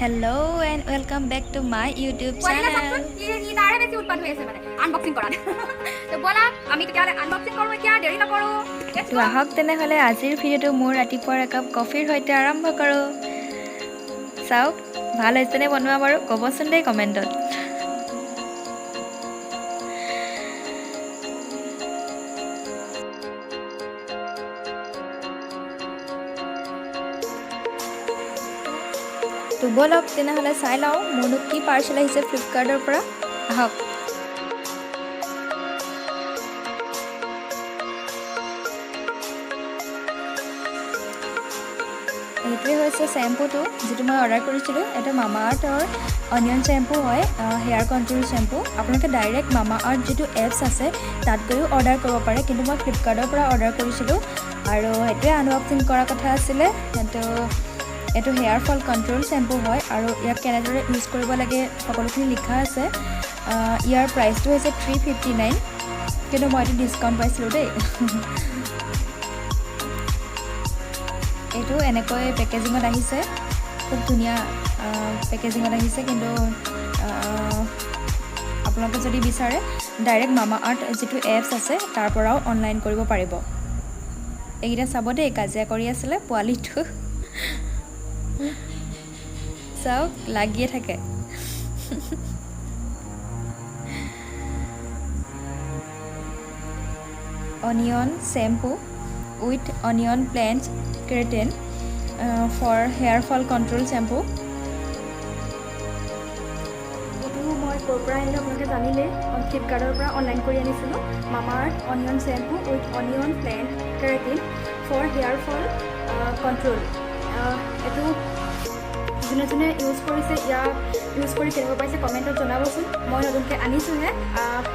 Hello and welcome back to my YouTube পোৱালিলে channel. চাওকচোন, সি তাৰে বেছি উৎপাত হৈ আছে, মানে আনবক্সিং কৰাত। তো ব'লা, আমি তেতিয়াহ'লে আনবক্সিং কৰোঁ, এতিয়া দেৰি নকৰোঁ। Let's তো go. আহক তেনেহ'লে, আজিৰ ভিডিঅ'টো মোৰ ৰাতিপুৱাৰ একাপ কফিৰ সৈতে আৰম্ভ কৰোঁ। চাওক, ভাল হৈছেনে বনোৱা বাৰু, ক'বচোন দেই কমেণ্টত। তো ব'লক তেনেহ'লে, চাই লওঁ মোৰনো কি পাৰ্চেল আহিছে ফ্লিপকাৰ্টৰ পৰা। আহক। এইটোৱে হৈছে শ্বেম্পুটো, যিটো মই অৰ্ডাৰ কৰিছিলোঁ। এইটো মামা আৰ্থৰ অনিয়ন শ্বেম্পু হয়, হেয়াৰ কণ্ট্ৰল শ্বেম্পু। আপোনালোকে ডাইৰেক্ট মামা আৰ্থ যিটো এপছ আছে, তাত গৈও অৰ্ডাৰ কৰিব পাৰে, কিন্তু মই ফ্লিপকাৰ্টৰ পৰা অৰ্ডাৰ কৰিছিলোঁ আৰু সেইটোৱে আনবক্সিং কৰাৰ কথা আছিলে। সেইটো এইটো হেয়াৰ ফল কণ্ট্ৰল শ্বেম্পু হয় আৰু ইয়াক কেনেদৰে ইউজ কৰিব লাগে সকলোখিনি লিখা আছে। ইয়াৰ প্ৰাইচটো হৈছে 359, কিন্তু মই এইটো ডিছকাউণ্ট পাইছিলোঁ দেই। এইটো এনেকৈ পেকেজিঙত আহিছে, খুব ধুনীয়া পেকেজিঙত আহিছে। কিন্তু আপোনালোকে যদি বিচাৰে, ডাইৰেক্ট মামা আৰ্থ যিটো এপছ আছে, তাৰ পৰাও অনলাইন কৰিব পাৰিব। এইকেইটা চাব দেই, কাজিয়া কৰি আছিলে পোৱালিটো। চাওক, লাগিয়ে থাকে। Onion shampoo with onion plant keratin for hair fall control shampoo। এইটো মই ক'ৰ পৰা আনিলোঁ আপোনালোকে জানিলে, ফ্লিপকাৰ্টৰ পৰা অনলাইন কৰি আনিছিলোঁ। Mamaearth onion shampoo with onion plant keratin for hair fall control। এইটো যোনে যোনে ইউজ কৰিছে, ইয়াক ইউজ কৰি কেনেকুৱা পাইছে কমেণ্টত জনাবচোন। মই নতুনকৈ আনিছোঁহে।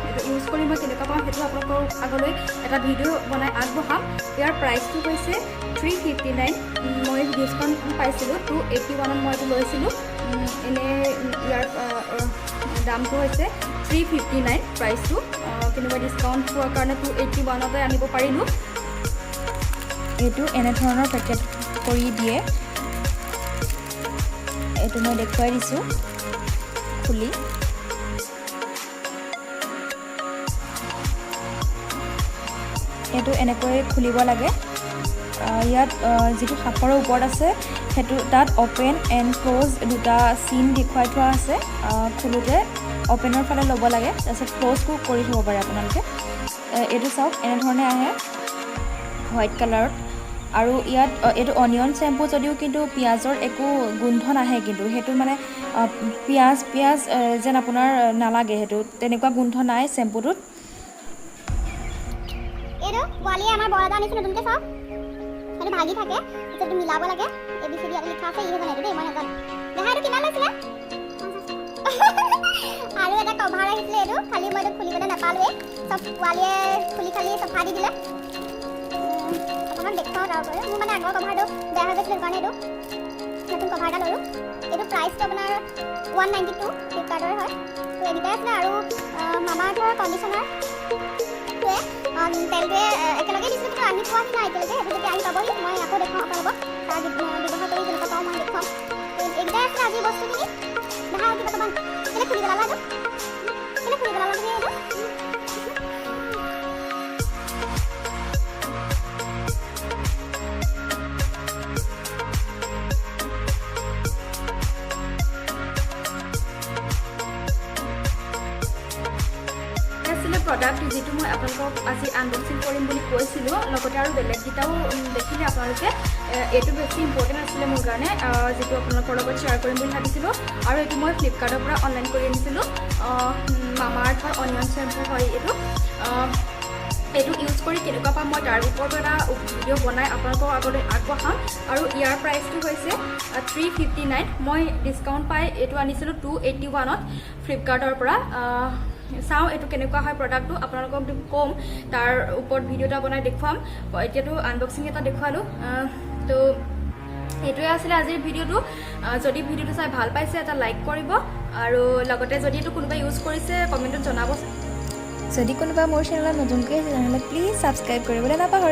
এইটো ইউজ কৰি মই কেনেকুৱা পাওঁ, সেইটো আপোনালোকৰ আগলৈ এটা ভিডিঅ' বনাই আগবঢ়াম। ইয়াৰ প্ৰাইচটো হৈছে 359। মই ডিছকাউণ্ট পাইছিলোঁ, 281ত মই এইটো লৈছিলোঁ। এনেই ইয়াৰ দামটো হৈছে 359 প্ৰাইচটো, কিন্তু মই ডিছকাউণ্ট পোৱাৰ কাৰণে 281তে আনিব পাৰিলোঁ। এইটো এনেধৰণৰ পেকেট কৰি দিয়ে। এইটো মই দেখুৱাই দিছোঁ খুলি। এইটো এনেকৈ খুলিব লাগে। ইয়াত যিটো সাঁফৰৰ ওপৰত আছে, সেইটো তাত অ'পেন এণ্ড ক্ল'জ দুটা চিন দেখুৱাই থোৱা আছে। খোলোতে অ'পেনৰ ফালে ল'ব লাগে, তাৰপিছত ক্ল'জো কৰি থ'ব পাৰে আপোনালোকে। এইটো চাওক, এনেধৰণে আহে হোৱাইট কালাৰত। আৰু ইয়াত এইটো অনিয়ন শ্বেম্পু যদিও কিন্তু পিঁয়াজৰ একো গোন্ধ নাহে। কিন্তু সেইটো মানে পিঁয়াজ পিঁয়াজ যেন আপোনাৰ নালাগে, সেইটো তেনেকুৱা গোন্ধ নাই শ্বেম্পুটোত। এইটো পোৱালিয়ে আমাৰ বৰ এটা আনিছে নতুনকৈ, চাওক। সেইটো ভাগি থাকে, তাৰপিছত এইটো মিলাব লাগে। এ বি চি ডি ইয়াতে লিখা আছে। ইহে জানে এইটো দেই, মই নাজানো। দেহা, এইটো কিমান লৈছিলে? আৰু এটা কভাৰ আহিছিলে এইটো, খালি মই এইটো খুলিবলৈ নাপালোৱেই। চব পোৱালিয়ে খুলি খালি চফা দি দিলে। অকণমান দেখুৱাওঁ তাৰ উপৰিও। মোৰ মানে আগৰ কভাৰটো বেয়া হৈ গৈছিলে, কাৰণে এইটো নতুন কভাৰ এটা ল'লোঁ। এইটো প্ৰাইচটো আপোনাৰ 192, ফ্লিপকাৰ্টৰে হয়। তো এইকেইটাই আছিলে। আৰু মামা আৰ্থৰ কণ্ডিশ্যনাৰটোৱে, তেলটোৱে একেলগে দিছিলোঁ, কিন্তু আনি পোৱাহি নাই এতিয়ালৈকে। সেইটো যেতিয়া আহি পাবহি, মই আকৌ দেখুৱাম আপোনালোকক। তাৰ ব্যৱহাৰ কৰি কেনেকুৱা পাওঁ মই দেখুৱাম। তো এইকেইটাই আছিলে আজিৰ বস্তুখিনি। দেখা, আৰু কিবা ক'বা? কেলৈ খুলি পেলালা এইটো? কেলৈ খুলি পেলালা তুমি এইটো? আছিলে প্ৰডাক্ট যিটো মই আপোনালোকক আজি আনবক্সিং কৰিম বুলি কৈছিলোঁ, লগতে আৰু বেলেগকেইটাও দেখিলে আপোনালোকে। এইটো বেছি ইম্পৰ্টেণ্ট আছিলে মোৰ কাৰণে, যিটো আপোনালোকৰ লগত শ্বেয়াৰ কৰিম বুলি ভাবিছিলোঁ। আৰু এইটো মই ফ্লিপকাৰ্টৰ পৰা অনলাইন কৰি আনিছিলোঁ। মামা আৰ্থৰ অনিয়ন শ্বেম্পু হয় এইটো। এইটো ইউজ কৰি কেনেকুৱা পাম, মই তাৰ ওপৰতো এটা ভিডিঅ' বনাই আপোনালোকৰ আগলৈ আগবঢ়াম। আৰু ইয়াৰ প্ৰাইচটো হৈছে 359। মই ডিছকাউণ্ট পাই এইটো আনিছিলোঁ 281ত ফ্লিপকাৰ্টৰ পৰা। চাওঁ এইটো কেনেকুৱা হয় প্ৰডাক্টটো, আপোনালোকক ক'ম, তাৰ ওপৰত ভিডিঅ' এটা বনাই দেখুৱাম। এতিয়াতো আনবক্সিং এটা দেখুৱালোঁ। তো এইটোৱে আছিলে আজিৰ ভিডিঅ'টো। যদি ভিডিঅ'টো চাই ভাল পাইছে, এটা লাইক কৰিব আৰু লগতে যদি এইটো কোনোবাই ইউজ কৰিছে, কমেণ্টত জনাবচোন। যদি কোনোবা মোৰ চেনেলত নতুনকৈ আছে, তেনেহ'লে প্লিজ ছাবস্ক্ৰাইব কৰিবলৈ নাপাহৰিব।